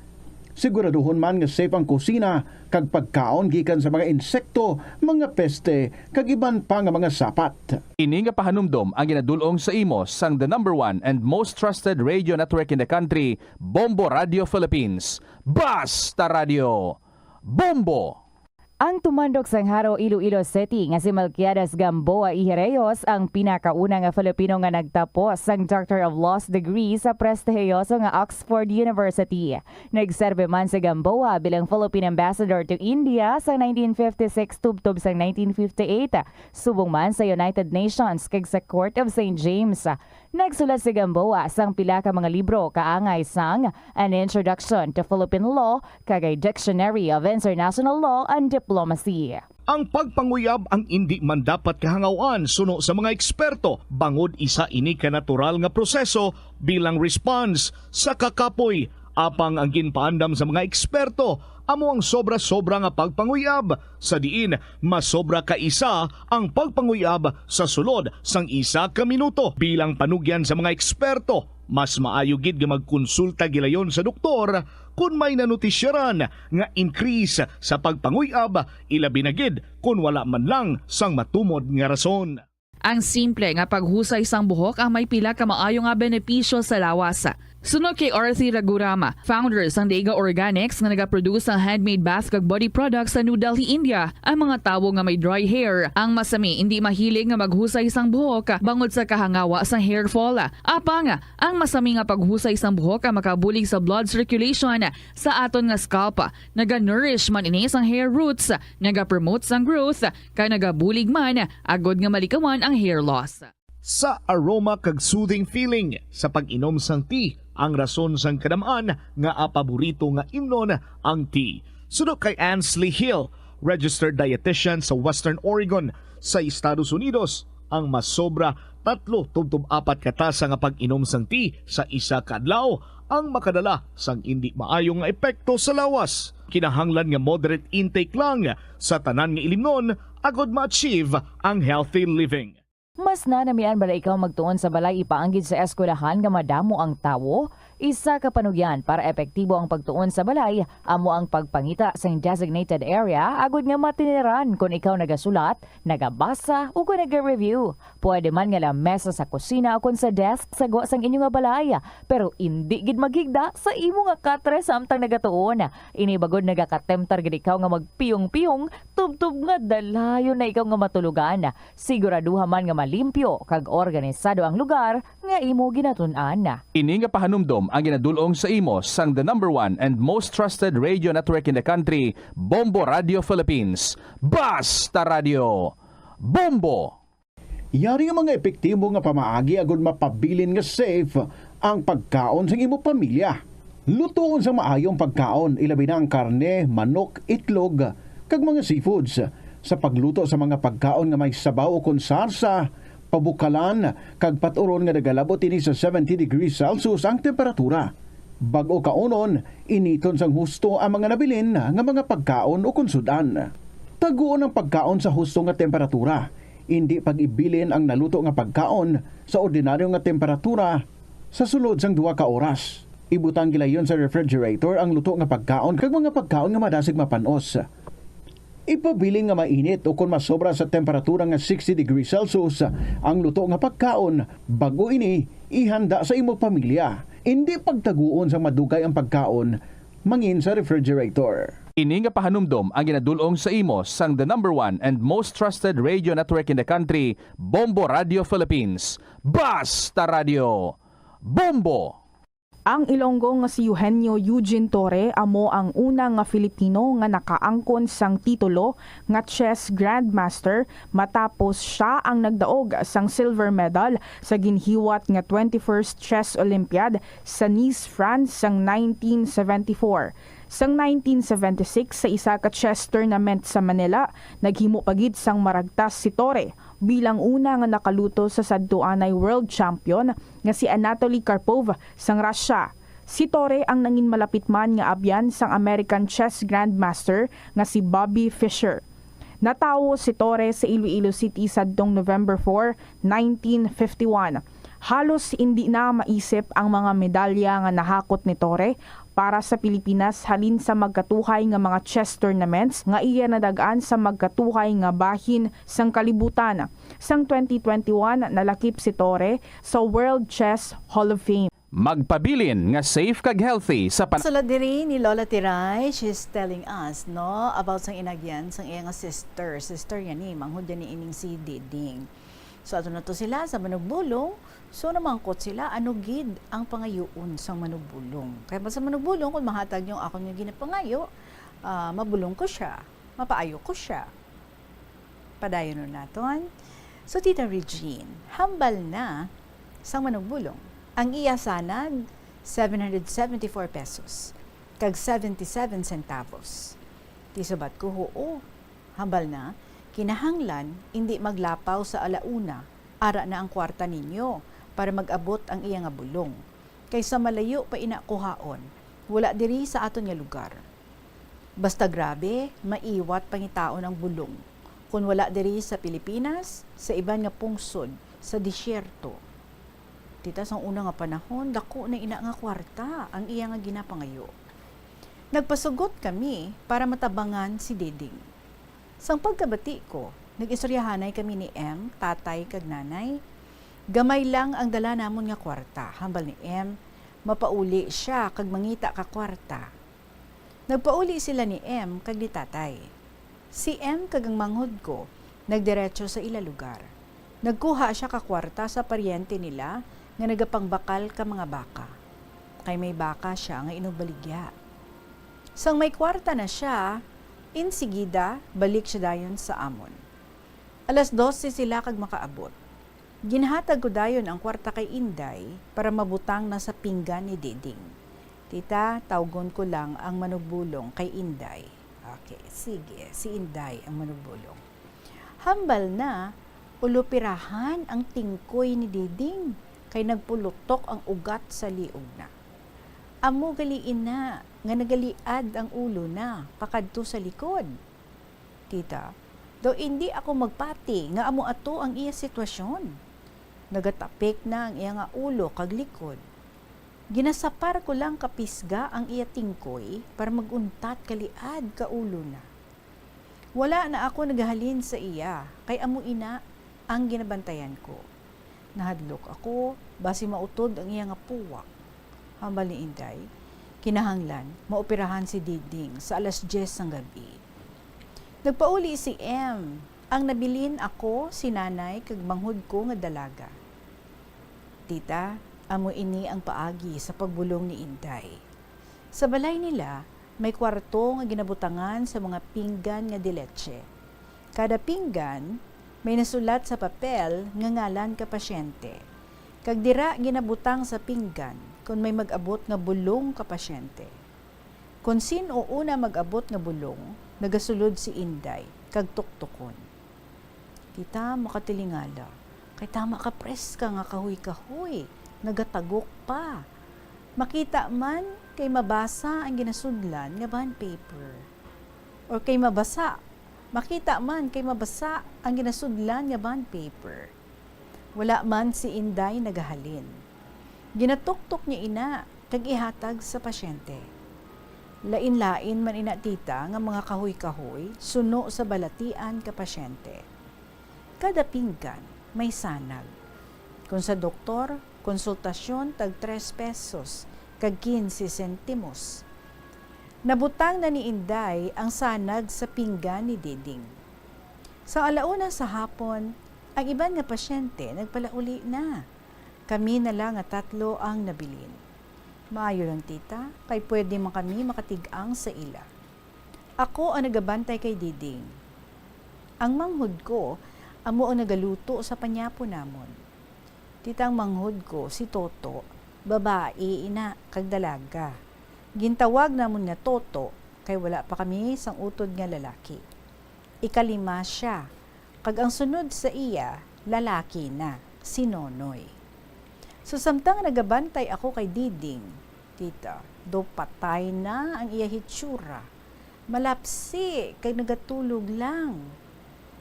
Siguraduhon man nga safe ang kusina kag pagkaon gikan sa mga insekto, mga peste, kag iban pa nga mga sapat. Ini nga pahanumdom ang ginadul-ong sa imo sang the number one and most trusted radio network in the country, Bombo Radio Philippines. Basta Radio, Bombo! Ang tumandok sang Jaro, Iloilo City nga si Melquiades Gamboa Ijereyos ang pinakauna nga Filipino nga nagtapos sang Doctor of Laws degree sa prestihiyoso nga Oxford University. Nagserbe man si Gamboa bilang Philippine Ambassador to India sa nineteen fifty-six tubtob sang nineteen fifty-eight, subong man sa United Nations kag sa Court of Saint James. Nagsulat si Gamboa sang pila ka mga libro kaangay sang An Introduction to Philippine Law kag a Dictionary of International Law and Diplomacy. Ang pagpanguyab ang indi man dapat kahangaw-an suno sa mga eksperto, bangod isa ini ka natural nga proseso bilang response sa kakapoy. Apang ang ginpaandam sa mga eksperto amo ang sobra-sobra nga pagpanguyab, sa diin masobra ka isa ang pagpanguyab sa sulod sang isa ka minuto. Bilang panugyan sa mga eksperto, mas maayo gid nga magkonsulta gilayon sa doktor kon may nanotisyaran nga increase sa pagpanguyab, ilabi na gid kon wala man lang sang matumod nga rason. Ang simple nga paghusay sang buhok ang may pila ka maayo nga benepisyo sa lawas. Suno kay Arthi Raghuram, founder sang Dega Organics nga nagaproduce sang handmade bath kag body products sa New Delhi, India, ang mga tawo nga may dry hair ang masami indi mahilig nga maghusay sang buhok bangod sa kahangawa sang hair fall. Apang ang masami nga paghusay sang buhok ang makabulig sa blood circulation sa aton nga scalp. Naga-nourish man ini sang hair roots, nagapromote sang growth, kag nagabulig man agud nga malikawan ang hair loss. Sa aroma kag soothing feeling sa pag-inom sang tea, ang rason sang kadam-an nga paborito nga imnon ang tea. Suno kay Ansley Hill, registered dietitian sa Western Oregon sa Estados Unidos, ang masobra tatlo tubtob apat ka tasa nga pag-inom sang tea sa isa ka adlaw ang makadala sang indi maayo nga epekto sa lawas. Kinahanglan nga moderate intake lang sa tanan nga ilimnon agud ma-achieve ang healthy living. Mas nanamian bala ikaw magtuon sa balay ipaanggid sa eskwelahan nga madamo ang tawo? Isa ka panugyan para epektibo ang pagtuon sa balay amo ang pagpangita sing designated area agud nga matiniran kon ikaw nagasulat, nagabasa, ukon naga-review. Pwede man nga lamesa sa kusina ukon sa desk sa gwa sang inyo nga balay, pero indi gid maghigda sa imo nga katre samtang nagatuon. Ini bangod nagakatemptar gid ikaw nga magpiyong-piyong tubtob nga dalayon na ikaw nga matulogan. Siguraduha man nga malimpyo kag organisado ang lugar nga imo ginatun-an. Ini nga pahanumdom ang ginadul-ong sa imo sang the number one and most trusted radio network in the country, Bombo Radio Philippines. Basta Radio, Bombo! Yari nga mga epektibo nga pamaagi agud mapabilin nga safe ang pagkaon sang imo pamilya. Lutoon sang maayo ang pagkaon, ilabi na ang karne, manok, itlog, kag mga seafoods. Sa pagluto sa mga pagkaon nga may sabaw ukon sarsa, pabukalan, kag pat-uron nga nagalabot ini sa seventy degrees Celsius ang temperatura. Bag-o kaunon, initon sang husto ang mga nabilin nga mga pagkaon ukon sud-an. Taguon ang pagkaon sa husto nga temperatura. Indi pag-ibilin ang naluto nga pagkaon sa ordinaryo nga temperatura sa sulod sang duha ka oras. Ibutang gilayon sa refrigerator ang luto nga pagkaon kag mga pagkaon nga madasig mapan-os. Ipabilin nga mainit ukon masobra sa temperatura nga sixty degrees Celsius ang luto nga pagkaon bag-o ini ihanda sa imo pamilya. Indi pagtaguon sang madugay ang pagkaon mangin sa refrigerator. Ini nga pahanumdom ang ginadul-ong sa imo sang the number one and most trusted radio network in the country, Bombo Radio Philippines. Basta Radio! Bombo! Ang Ilonggo nga si Eugenio Eugene Torre amo ang una nga Filipino nga nakaangkon sang titulo nga chess grandmaster, matapos sia ang nagdaog sang silver medal sa ginhiwat nga twenty-first Chess Olympiad sa Nice, France sang nineteen seventy-four. Sang nineteen seventy-six, sa isa ka chess tournament sa Manila, naghimo pa gid sang maragtas si Torre bilang una nga nakaluto sa sadtuanay world champion nga si Anatoly Karpov sang Russia. Si Torre ang nangin malapit man nga abyan sang American chess grandmaster nga si Bobby Fischer. Natawo si Torre sa Iloilo City sadtong November four, nineteen fifty-one. Halos indi na maisip ang mga medalya nga nahakot ni Torre para sa Pilipinas halin sa magkatuhay nga mga chess tournaments nga iya nadag-an sa magkatuhay nga bahin sang kalibutan. Sang twenty twenty-one, nalakip si Torre sa World Chess Hall of Fame. Magpabilin nga safe kag healthy sa pan- Sala diri ni Lola Tiray, she's telling us, no, about sang inagyan sang iya nga sister. Sister yan ni, manghod yan ni ining si Diding. So, ato na to sila sa manugbulong. So, namangkot sila, ano gid ang pangayuon sang manugbulong? Kaya ba sa manugbulong, kung mahatag niyo ang akon nga ginapangayo, ah, mabulong ko siya, mapaayo ko siya. Padayon naton. So, Tita Regine, hambal na sang manugbulong. Ang iya sanag, seven hundred seventy-four pesos, kag seventy-seven centavos. Ti subat ko, "Huo, hambal na, kinahanglan indi maglapaw sa alauna, ara na ang kwarta ninyo para mag-abot ang iya nga bulong. Kay sa malayo pa ina kuhaon, wala diri sa aton nga lugar. Basta grabe, maiwat pangitaon ang bulong, kun wala diri sa Pilipinas, sa iban nga pungsod sa disyerto." Tita, sang una nga panahon, dako na ina nga kwarta ang iya nga ginapangayo. Nagpasugot kami para matabangan si Diding. Sang pagkabati ko, nag-istoryahanay kami ni M, tatay kag nanay. "Gamay lang ang dala namon nga kwarta," hambal ni M, "mapauli sia kag mangita ka kwarta." Nagpauli sila ni M kag ni tatay. Si M kag ang manghod ko nagdiretso sa ila lugar. Nagkuha sia ka kwarta sa paryente nila nga nagapangbakal ka mga baka, kay may baka sia nga inugbaligya. Sang may kwarta na sia, insigida balik sia dayon sa amon. Alas dose sila kag makaabot. Ginhatag ko dayon ang kwarta kay Inday para mabutang na sa pinggan ni Diding. Tita, tawgon ko lang ang manugbulong kay Inday. Okay, sige, si Inday ang manugbulong. Hambal na, ulupirahan ang tingkoy ni Diding, kay nagpulutok ang ugat sa liog na. Amo gali ina nga nagaliad ang ulo na pakadto sa likod. Tita, daw indi ako magpati nga amo ato ang iya sitwasyon. Nagatapik na ang iya nga ulo kag likod. Ginasapar ko lang kapisga ang iya tingkoy para mag-untat kaliad ka ulo na. Wala na ako nagahalin sa iya, kay amo ina ang ginabantayan ko. Nahadlok ako, basi mautod ang iya nga puwak. Hambal ni Inday, kinahanglan maoperahan si Diding sa alas diyes sang gab-i. Nagpauli si M. Ang nabilin ako, si Nanay, kag manghod ko nga dalaga. Tita, amo ini ang paagi sa pagbulong ni Inday. Sa balay nila, may kwarto nga ginabutangan sa mga pinggan nga diletche. Kada pinggan may nasulat sa papel nga ngalan ka pasyente, kag dira ginabutang sa pinggan kon may mag-abot nga bulong ka pasyente. Kon sin-o una mag-abot nga bulong, nagasulod si Inday kag tuktukon. Tita, makatilingala, kay tama ka preska nga kahoy-kahoy, nagatagok pa. Makita man kay mabasa ang ginasudlan nga bond paper. Or kay mabasa, makita man kay mabasa ang ginasudlan nga bond paper. Wala man si Inday nagahalin. Ginatuktok niya ina kag ihatag sa pasyente. Lain-lain man ina, tita, nga mga kahoy-kahoy suno sa balatian ka pasyente. Kada pinggan may sanag. Kon sa doktor, konsultasyon tag tres pesos kag quince sentimos. Nabutang na ni Inday ang sanag sa pinggan ni Diding. Sa alauna sa hapon, ang iban nga pasyente nagpalauli na. Kami na lang nga tatlo ang nabilin. "Maayo lang, tita, kay pwede man kami makatig-ang sa ila." Ako ang nagabantay kay Diding. Ang manghod ko amo ang nagaluto sa panyapo namon. Tita, ang manghod ko si Toto, babae ina kag dalaga. Gintawag namon nga Toto kay wala pa kami sang utod nga lalaki. Ikalima sia, kag ang sunod sa iya, lalaki na, si Nonoy. So, samtang nagabantay ako kay Diding, tita, daw patay na ang iya hitsura. Malapsi kag nagatulog lang.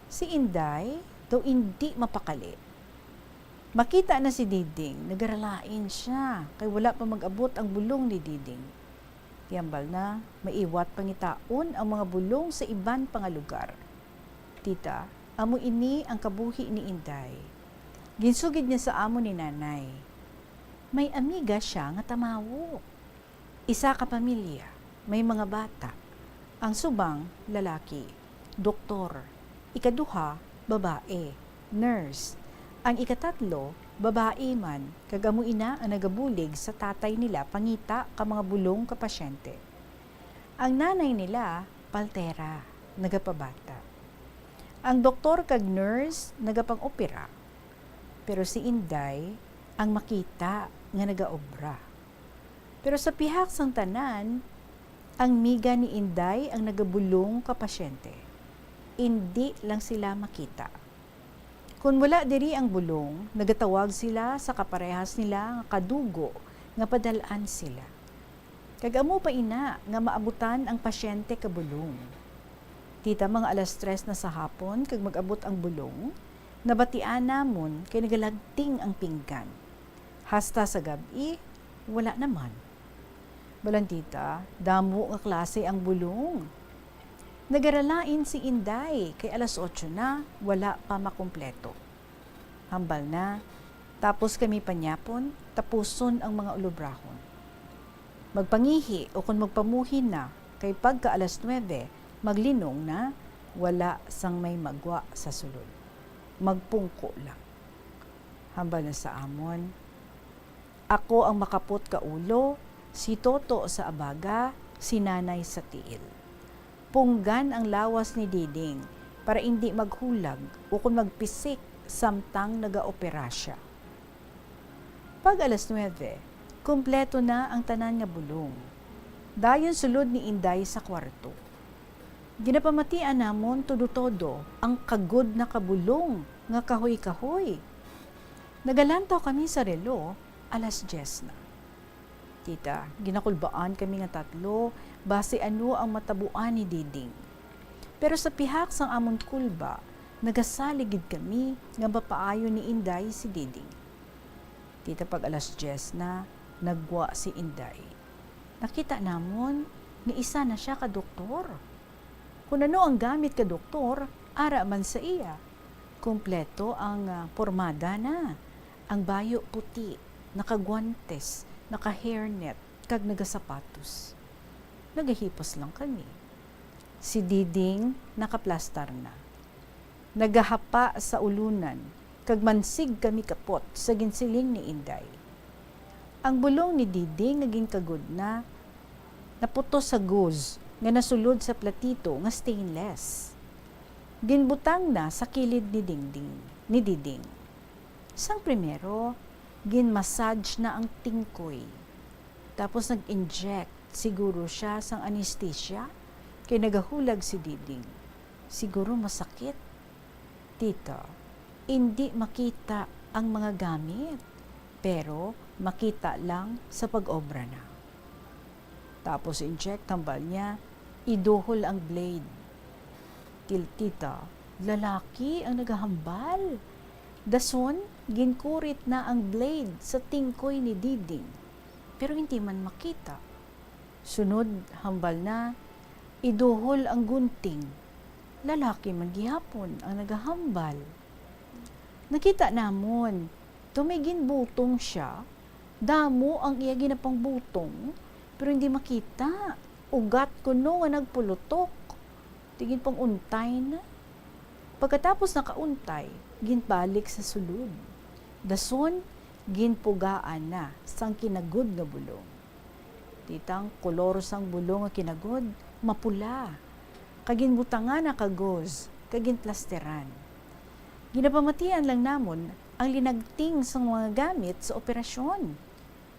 Si Inday daw indi mapakali. Makita na si Diding, nagaralain sia, kay wala pa mag-abot ang bulong ni Diding. Ti hambal na, maiwat pangitaon ang mga bulong sa iban pa nga lugar. Tita, amo ini ang kabuhi ni Inday. Ginsugid niya sa amon ni Nanay. May amiga sia nga tamawo. Isa ka pamilya, may mga bata. Ang subang, lalaki, doktor. Ikaduha, babae, nurse. Ang ikatatlo, babae man, kag amo ina ang nagabulig sa tatay nila pangita ka mga bulong ka pasyente. Ang nanay nila, paltera, nagapabata. Ang doktor kag nurse nagapang-opera. Pero si Inday ang makita nga nagaobra. Pero sa pihak sang tanan, ang miga ni Inday ang nagabulong ka pasyente. Indi lang sila makita. Kon wala diri ang bulong, nagatawag sila sa kaparehas nila nga kadugo nga padal-an sila. Kag amo pa ina nga maabutan ang pasyente ka bulong. Tita, mga alas tres na sa hapon kag mag-abot ang bulong, nabatian namon kay nagalagting ang pinggan. Hasta sa gab-i, wala naman. Balan, tita, damo nga klase ang bulong. Nagaralain si Inday kay alas otso na, wala pa makumpleto. Hambal na, tapos kami panyapon, tapuson ang mga ulobrahon. Magpangihi o kon magpamuhin na, kay pagka alas nuebe, maglinong na, wala sang may magwa sa sulod. Magpungko lang. Hambal na sa amon, ako ang makapot ka ulo, si Toto sa abaga, si Nanay sa tiil. Punggan ang lawas ni Diding para indi maghulag ukon magpisik samtang nagaopera sia. Pag alas nuebe, kompleto na ang tanan nga bulong. Dayon sulod ni Inday sa kwarto. Ginapamatian namon todo-todo ang kagod na kabulong nga kahoy-kahoy. Nagalantaw kami sa relo, alas dyes na. Tita, ginakulbaan kami nga tatlo basi ano ang matabuan ni Diding. Pero sa pihak sang amon kulba, nagasalig gid kami nga mapaayo ni Inday si Diding. Tita, pag alas dyes na, naggwa si Inday. Nakita namon nga isa na sia ka doktor. Kon ano ang gamit ka doktor, ara man sa iya. Kompleto ang, ah, pormada na. Ang bayo puti, nakagwantes, naka-hairnet, kag nagasapatos. Nagahipos lang kami. Si Diding nakaplastar na. Nagahapa sa ulunan, kag mansig kami kapot sa ginsiling ni Inday. Ang bulong ni Diding nga ginkagod na, naputos sa gauze nga nasulod sa platito nga stainless. Ginbutang na sa kilid ni Dingding, ni Diding. Sang primero, gin-massage na ang tingkoy. Tapos nag-inject siguro sia sang anesthesia, kay nagahulag si Diding. Siguro masakit. Tita, indi makita ang mga gamit, pero makita lang sa pag-obra na. Tapos inject, hambal niya, iduhol ang blade. Til-, tita, lalaki ang nagahambal. Dason, ginkurit na ang blade sa tingkoy ni Diding, pero hindi man makita. Sunod, hambal na, iduhol ang gunting. Lalaki man gihapon ang nagahambal. Nakita namon, daw may ginbutong sia. Damo ang iya ginapangbutong, pero hindi makita. Ugat kuno nga nagpulutok, ti ginpang-untay na. Pagkatapos nakauntay, ginbalik sa sulod. Dason, ginpugaan na sang kinagod nga bulong. Tita, ang kolor sang bulong nga kinagod mapula, kag ginbutangan na ka gauze kag ginplasteran. Ginapamatian lang namon ang linagting sang mga gamit sa operasyon.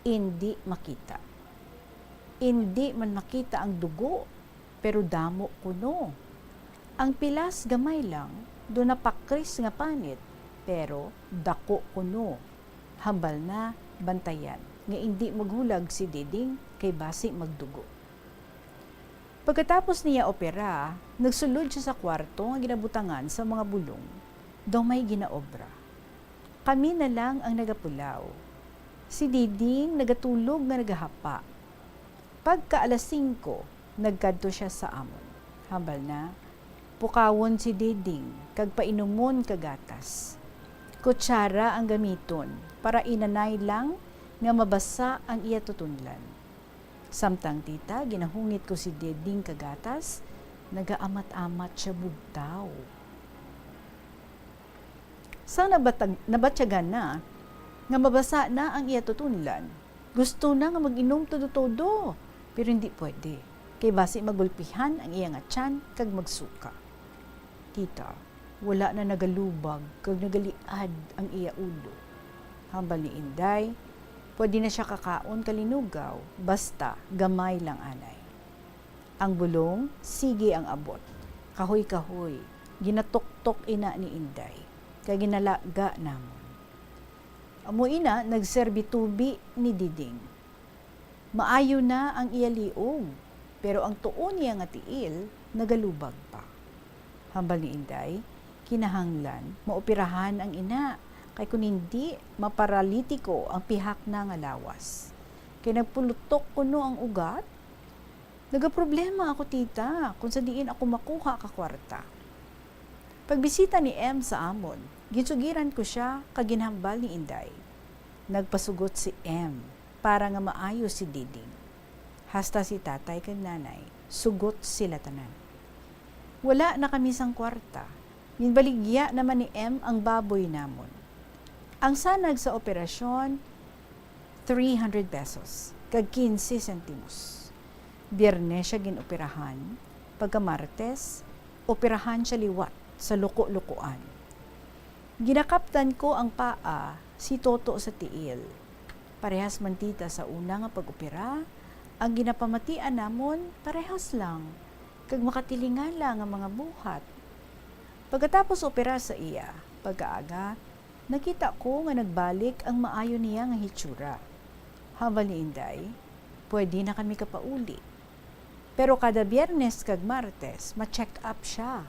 Indi makita. Indi man makita ang dugo, pero damo kuno. Ang pilas gamay lang, daw napakris nga panit, pero dako kuno. Hambal na, bantayan nga indi maghulag si Diding kay basi magdugo. Pagkatapos niya opera, nagsulod siya sa kwarto nga ginabutangan sa mga bulong, daw may ginaobra. Kami na lang ang nagapulaw. Si Diding nagatulog nga nagahapa. Pagka alas singko, nagkadto sia sa amon. Hambal na, pukawon si Diding kag painumon ka gatas. Kutsara ang gamiton para inanay lang nga mabasa ang iya tutunlan. Samtang tita, ginahungit ko si Diding ka gatas, nagaamat-amat sia bugtaw. Sang nabatag-, nabatyagan na nga mabasa na ang iya tutunlan, gusto na nga mag-inom todo-todo, pero hindi pwede, kay basi magulpihan ang iya nga tiyan kag magsuka. Tita, wala na nagalubag kag nagaliad ang iya ulo. Hambal ni Inday, pwede na sia kakaon kalinugaw, basta gamay lang anay. Ang bulong, sige ang abot. Kahoy-kahoy, ginatuktok ina ni Inday, kag ginalaga namon. Amo ina, nagserbi tubi ni Diding. Maayo na ang iya liog, pero ang tuo niya nga tiil nagalubag pa. Hambal ni Inday, kinahanglan maoperahan ang ina, kay kun hindi, maparalitiko ang pihak na nga lawas. Kay nagpulutok kuno ang ugat. Nagaproblema ako, tita, kung sa diin ako makuha ka kwarta. Pagbisita ni M sa amon, ginsugiran ko sia kag ginhambal ni Inday. Nagpasugot si M para nga maayo si Diding. Hasta si tatay kag nanay, sugot sila tanan. Wala na kami sang kwarta. Ginbaligya naman ni M ang baboy namon. Ang sanag sa operasyon, three hundred pesos kag quince sentimos. Biyernes siya gin-operahan, pagka Martes, operahan siya liwat sa Luko-Lukoan. Ginakaptan ko ang paa si Toto sa tiil. Parehas man, tita, sa una nga pag-opera, ang ginapamatian namon parehas lang, kag makatilingala nga mga buhat. Pagkatapos opera sa iya, pagkaaga, nakita ko nga nagbalik ang maayo niya nga hitsura. Hambal ni Inday, pwede na kami kapauli. Pero kada Biyernes kag Martes, ma-check up siya.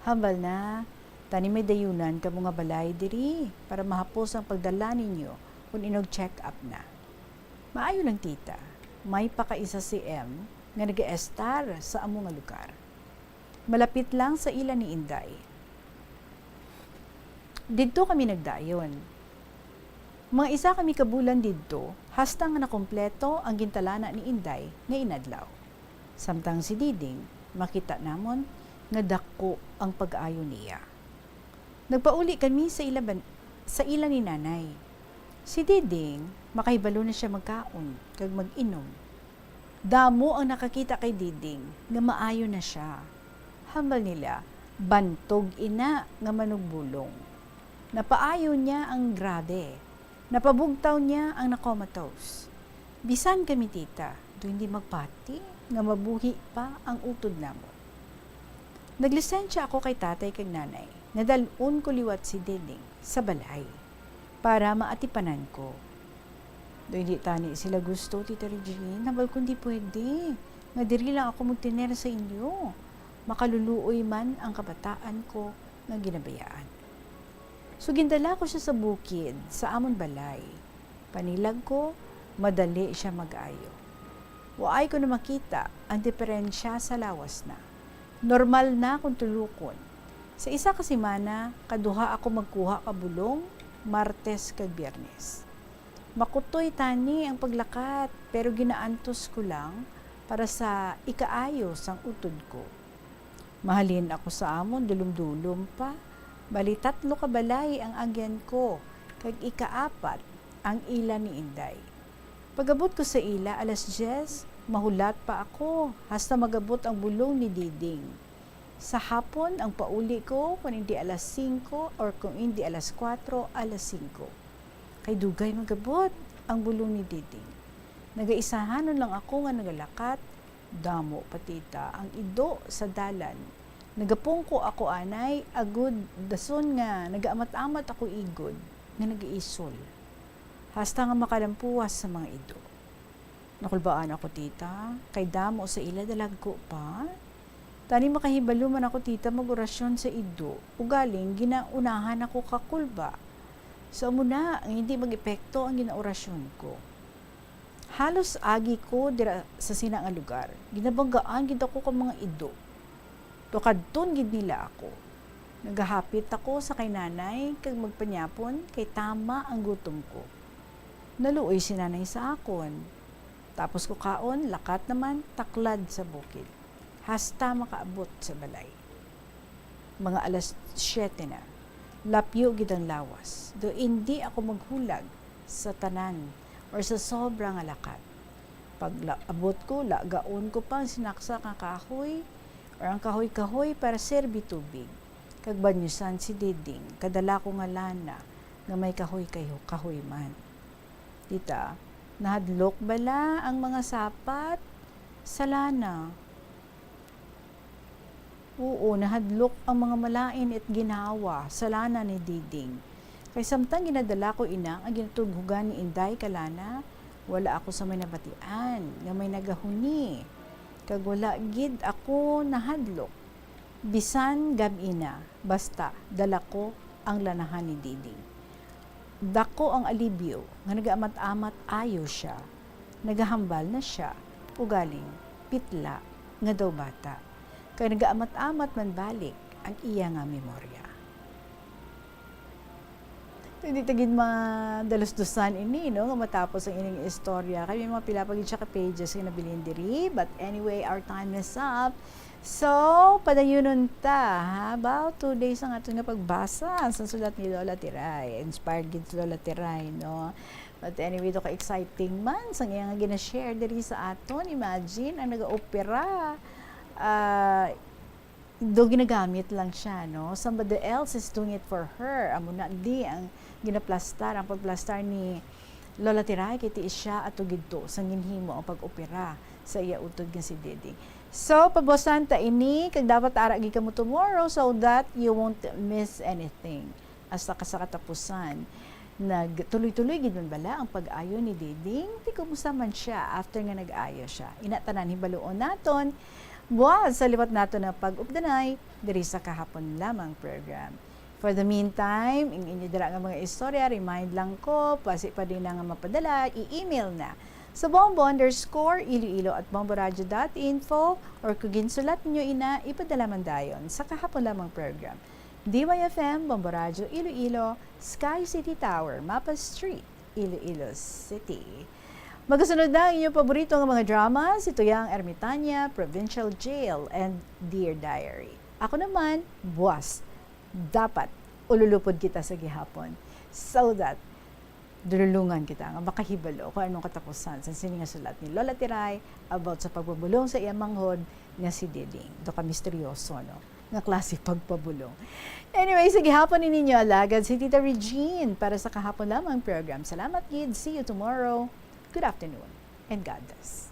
Hambal na, tani may dayunan kamo nga balay diri para mahapos ang pagdala ninyo kon inog-check up na. Maayo lang, tita, may pakaisa si M nga nagaestar sa amo nga lugar. Malapit lang sa ila ni Inday. Didto kami nagdayon. Mga isa kami ka bulan didto, hasta nga nakompleto ang gintalana ni Inday nga inadlaw. Samtang si Diding, makita namon nga dako ang pag-ayo niya. Nagpauli kami sa ila ban-, sa ila ni Nanay. Si Diding, makahibalo na sia magkaon kag mag-inom. Damo ang nakakita kay Diding nga maayo na sia. Hambal nila, bantog ina nga manugbulong. Napaayo niya ang grabe. Napabugtaw niya ang nakomatose. Bisan kami, tita, daw hindi magpati nga mabuhi pa ang utod namon. Naglisensya ako kay tatay kag nanay. Nadal-on ko liwat si Diding sa balay para maatipanan ko. Daw hindi tani sila gusto, Tita Regine, hambal ko, hindi pwede nga diri lang ako magtener sa inyo. Makaluluoy man ang kabataan ko nga ginabayaan. So, gindala ko sia sa bukid, sa amon balay. Panilag ko, madali sia mag-ayo. Waay ko na makita ang diferensya sa lawas na. Normal na akong tulokon. Sa isa ka semana, kaduha ako magkuha ka bulong, Martes kag Biyernes. Makutoy tani ang paglakat, pero ginaantos ko lang para sa ikaayo sang utod ko. Mahalin ako sa amon dulom-dulom pa, bali tatlo ka balay ang agyan ko, kag ikaapat ang ila ni Inday. Pag-abot ko sa ila alas diyes, mahulat pa ako hasta mag-abot ang bulong ni Diding. Sa hapon, ang pauli ko, kung hindi alas singko or kung hindi alas kuwatro, alas singko. Kay dugay mag-abot ang bulong ni Diding. Nagaisahanon lang ako nga nagalakat, damo pa, tita, ang ido sa dalan. Nagapungko ako anay, agod dason nga nagaamat-amat ako igod nga nagaisol, hasta nga makalampuwas sa mga ido. Nakulbaan ako, tita, kay damo sa ila dalagko pa. Tani makahibalo man ako, tita, mag-orasyon sa ido, ugaling ginaunahan ako kakulba. So, amo na nga hindi mag-epekto ang ginaorasyon ko. Halos agi ko dira sa sina nga lugar. Ginabanggaan gid ako ka mga ido. Tukadton gid nila ako. Nagahapit ako sa kay nanay kag magpanyapon kay tama ang gutom ko. Naluoy si nanay sa akon. Tapos ko kaon, lakat naman, taklad sa bukid, hasta makaabot sa balay. Mga alas siyete na. Lapyo gid ang lawas. Do indi ako maghulag sa tanan or sa sobra nga lakat. Pag la-, abot ko, lagaon ko pa ang sinaksak nga kahoy or ang kahoy-kahoy para serbi tubig. Kag banyusan si Diding, kadala ko nga lana nga may kahoy kayo-, kahoy man. Tita, nahadlok bala ang mga sapat sa lana? Oo, nahadlok ang mga malain it ginawa sa lana ni Diding. Kay samtang ginadala ko ina nga ginatughugan ni Inday ka lana, wala ako sa may nabatian nga may nagahuni. Kag wala gid ako nahadlok. Bisan gab-i na, basta dala ko ang lanahan ni Diding. Dako ang alibyo nga nagaamat-amat ayo sia. Nagahambal na sia, ugaling pitla nga daw bata. Kay nagaamat-amat man balik ang iya nga memorya. Hindi ta gid madalusdusan ini, no, nga matapos ang ining istorya. Kay may mga pila pa gid siya ka pages nga nabilin diri. But anyway, our time is up. So, padayunon ta, ha? About two days ang aton nga pagbasa sa sulat ni Lola Tiray. Inspired gid si Lola Tiray, no? But anyway, do ka exciting man sa iya nga gina-share diri sa aton. Imagine, ang nag-opera, ah, do ginagamit lang siya, no? Somebody else is doing it for her. Amo na di ang ginaplastar, ang pagplastar ni Lola Tiray, kay tiis siya ato gidto sa ginhimo ang pag-opera sa iya utod nga si Diding. So, pabuasan ta ini, kag dapat ara gid kamo tomorrow so that you won't miss anything. Hasta ka sa katapusan. Nagtuloy-tuloy gid man bala ang pag-ayo ni Diding? Ti kumusta man siya after nga nag-ayo siya? Ina tanan hibaluon naton buas sa liwat naton nga pag-updanay diri sa Kahapon Lamang program. For the meantime, ang inyo dira nga mga istorya, remind lang ko, basi pa din na nga mapadala, i-email na sa bombo underscore iloilo at bomboradio dot info, or kung ginsulat ninyo ina, ipadala man dayon sa Kahapon Lamang program. D Y F M, Bombo Radyo Iloilo, Sky City Tower, Mapa Street, Iloilo City. Magasunod na ang inyong paborito nga mga drama, si Tuyang Ermitania, Provincial Jail, and Dear Diary. Ako naman, buas, dapat ululupod kita sa gihapon so that dululungan kita nga makahibalo kung anong katapusan sa sini nga sulat ni Lola Tiray about sa pagpabulong sa iyang manghod nga si Diding. Do ka misteryoso, no? Nga klase pagpabulong. Anyway, sa gihapon ni ninyo alagad si Tita Regine para sa Kahapon Lamang program. Salamat gid. See you tomorrow. Good afternoon and God bless.